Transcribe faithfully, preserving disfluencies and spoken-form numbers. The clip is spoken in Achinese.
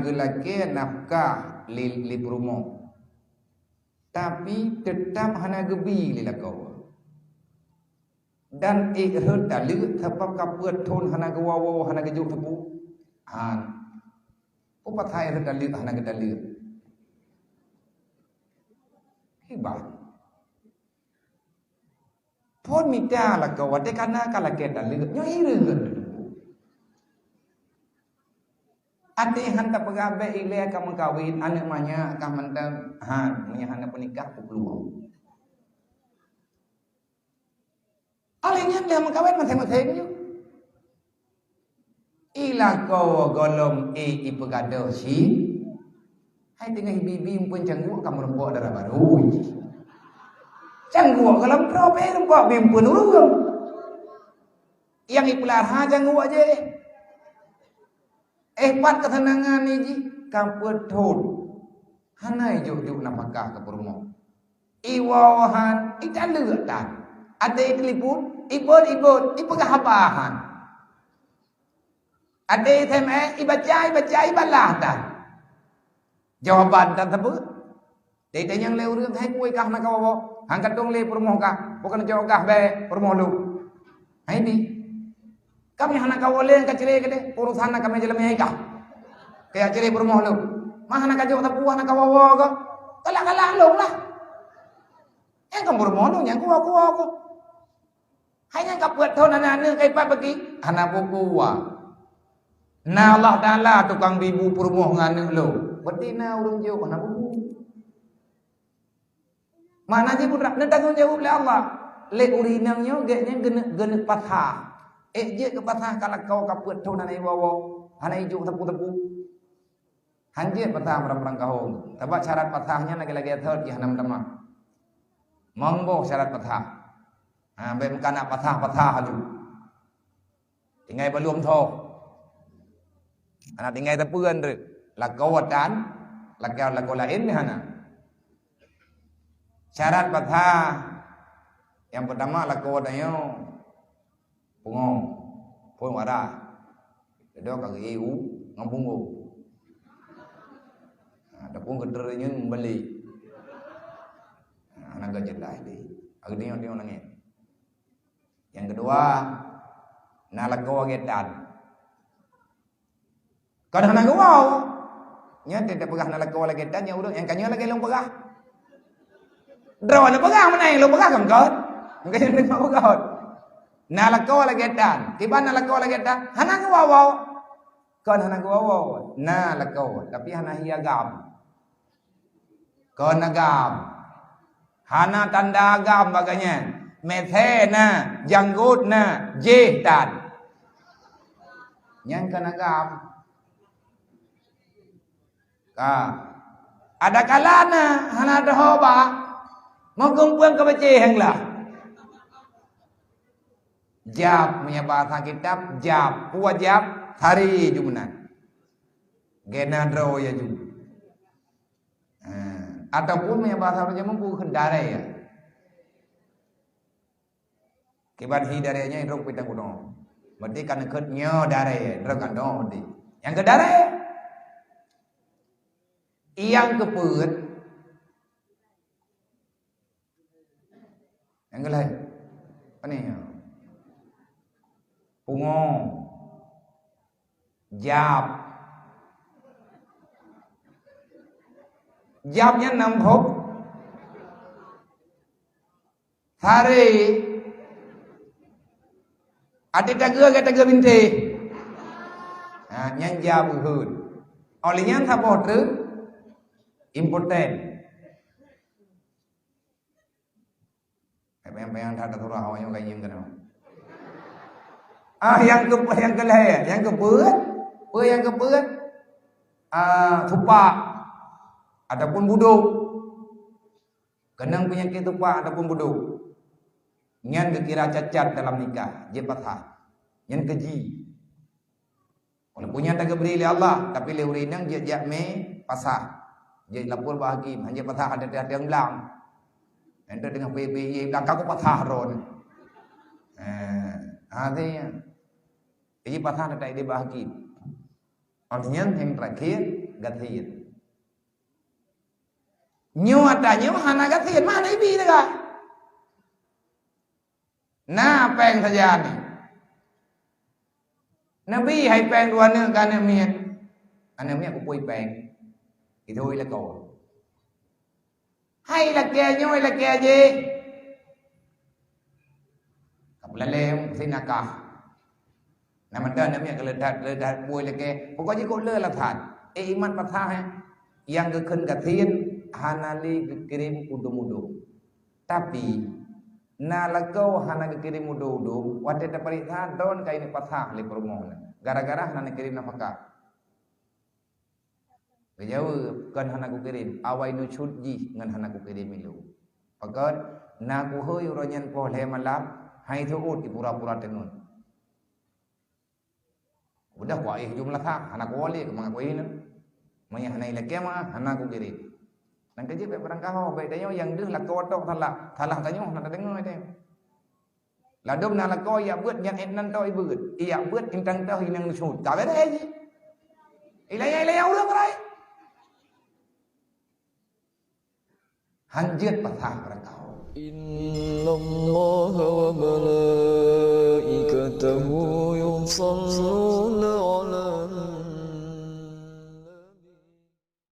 Geulakée nafkah lé, lé peurumoh, tapi teutab hana geubi lé lakoe. Dan ék rhot taleuek sabab ka peuet thon hana geuwoe-woe, hana geujok teupeu. Han. Peue pasai rhot taleuek hana geutaleuek? Kiban. Phon mita lakoe watée ka na ka lakée taleuek, nyoe hireuen. Até han tapeugah bék ilée ka meukawen, aneuk manyak ka mantong, ha, meunyo hana peunikah peue peuluang. Aléh nyan lheueh meukawen maséng-maséng nyoe. I lakoe gohlom ék ipeugadôh si, hai teungoh ibi-bi eumpeuen cangguek ka meurumpok dara barô. Cangguek gohlom troh pih rumpok bi eumpeuen ureueng. Nyang ipeulara cangguek jih. Eh, pat keuseunangan nyan jih ka peuet thon. Hana ijok-jok nafakah keu peurumoh. Iwoe han, italeuek tan. Até itelepon, ibot-ibot, ipeugah haba han. Até S M S, ibaca, ibaca, ibalah tan. Jawaban tan teupeu. Tanyong lé ureueng, "Hai kui kah hana kawoe-woe? Han ka tueng lé peurumoh kah? Bukon cok kah bék peurumoh lôn?" Hai bi. Kami hana kawoe lé ka ciré keudeh, urusan na kami jalan meuhai kah. Kaya ciré peurumoh lôn. Ma hana kajok teupeu hana kawoe-woe kah? Galak-galak lôn lah. Nyang ka peurumoh lôn, nyang kuwoe-kuwoe kah. Hai nyang ka peuet thon aneuk-aneuk ka ipat bagi, hana buku wa. Na Allah Taala tukang bibu peurumoh ngon aneuk lôn. Berarti na ureueng jok hana buku. Makna jih putra, neutanggong jaweueb lé Allah. Lé ureueng inong nyoe gét nyan geuneuk, geuneuk pasah. Ék jeuet keu pasah ka lakoe ka peuet thon hana iwoe-woe, hana ijok teupeu-teupeu. Hanjeuet pasah barang-barang kahong. Sabab syarat pasah nyan lagée-lagée thot jih hana meutamah. Mong boh syarat pasah. Ha, bék meukanak pasah-pasah laju. Tinggai balum tho. Hana tinggai teupeu andeuek. Lakoe tan, lakoe, lakoe laén ni hana. Syarat pasah nyang peutama lakoe tanyoe. Pungo, phon wara. Keudua ka geu-eu ngon punggong. Ha, adapun keuteureunyun membeli. Ha, hana geujeulaih lé. Ageudeungoe-deungoe langét. Nyang keudua, na lakoe lagée tan. Kon hana geuwoe. Nyan teupeugah na lakoe lagée tan, nyan ureueng nyang ka nyoe lagée lôn peugah. Droeneuh peugah meunan lôn peugah kon, kon. Mungken nyoe lôn peugah. Na lakoe lagée tan. Kiban na lakoe lagée tan? Hana geuwoe-woe. Kon hana geuwoe-woe. Na lakoe, tapi hana hi agam. Kon agam. Hana tanda agam bak gobnyan. Meuthée na, janggot na, jéh tan. Nyan kon agam. Ka. Adakala na hana teuhoba, meukeumpeuen keu beucéh nyang lah. Jab, meunyo bahasa kitab, jab. Peue jab? Sari ju meunan. Gena droe ya ju. Ha, ataupun meunyo bahasa ureueng jameun peue kheun daré ya. Kiban hi daré nyoe droe pih tanggunoe. Berarti kan kheun nyoe daré, droe kan doh berarti. Nyang keu daré. Nyang keu peuet. Nyang keu laén. Pane nyoe? Pungo. Jab. Jab nyan nam phok. Sari. Até tageue, até tageue bintéh. Ha, nyan jab uheun. Óh lheueh nyan saboh treuk impoten. Payang-payang that surah awak nyoe kayém keunoe. Ah, nyang keu, nyang keu lhée, nyang keu peuet, peue nyang keu peuet? Ah, tupak ataupun budok. Keunong peunyakét tupak ataupun budok. Nyan geukira cacat dalam nikah, jeuet pasah. Nyan keuji. Walaupun nyan tageubri lé Allah, tapi lé ureueng inong jeuet jak mé pasah. Jeuet lapor bak hakim, hanjeuet pasah até-até blang. Enteuk teungoh pé-pé blang ka kupasah droe. Eh, ha, artinya. Jadi pasah tatai di bak hakim. Artinya yang terakhir, gasien. Nyoe ata nyoe hana gasien, mana ibi teuka. Na péng sajan nyoe. Neubi hai péng dua neuk keu aneuk miet. Aneuk miet kupui péng. Itu lakoe. Hai lakée nyoe lakée jih. Ka peulalée meusi nakah. Nama dah aneuk miet ka le that, le that bui lakée. Pokok jih kok le lah that. Eh, imat pasah, eh. Nyang geukheun gasien hana lé geukirém udom-udom. Tapi na lakoe hana geukirém udom-udom, watée tapareksa droen ka ineuk pasah lé peurumoh nyan. Gara-gara hana neukirém nafakah. Geujaweueb, "Kon hana kukirém, awai nusyut jih ngon hana kukirém ilôn." Pakon, na kuhôi uroe nyan poh lhée malam, hai teuôt di pura-pura teungon. Udah kuaéh jumlah ha, hana kuwali keu mangat kuéh nyan. Meunyo hana ilakée meuah, hana kukirém. Nang keujeuet bék barangkaho, bék tanyoe nyang deuh lakoe tok salah, salah tanyoe hana tadeungoe teuh. Ladôm na lakoe ijak beuet nyang ék nan toh ibeuet. Ijak beuet intang toh inong neusut. Ka beureh jih. Ilaya-ilaya ureuëng rai. Hanjeuet pasah barangkaho. إن الله وملائكته يصلون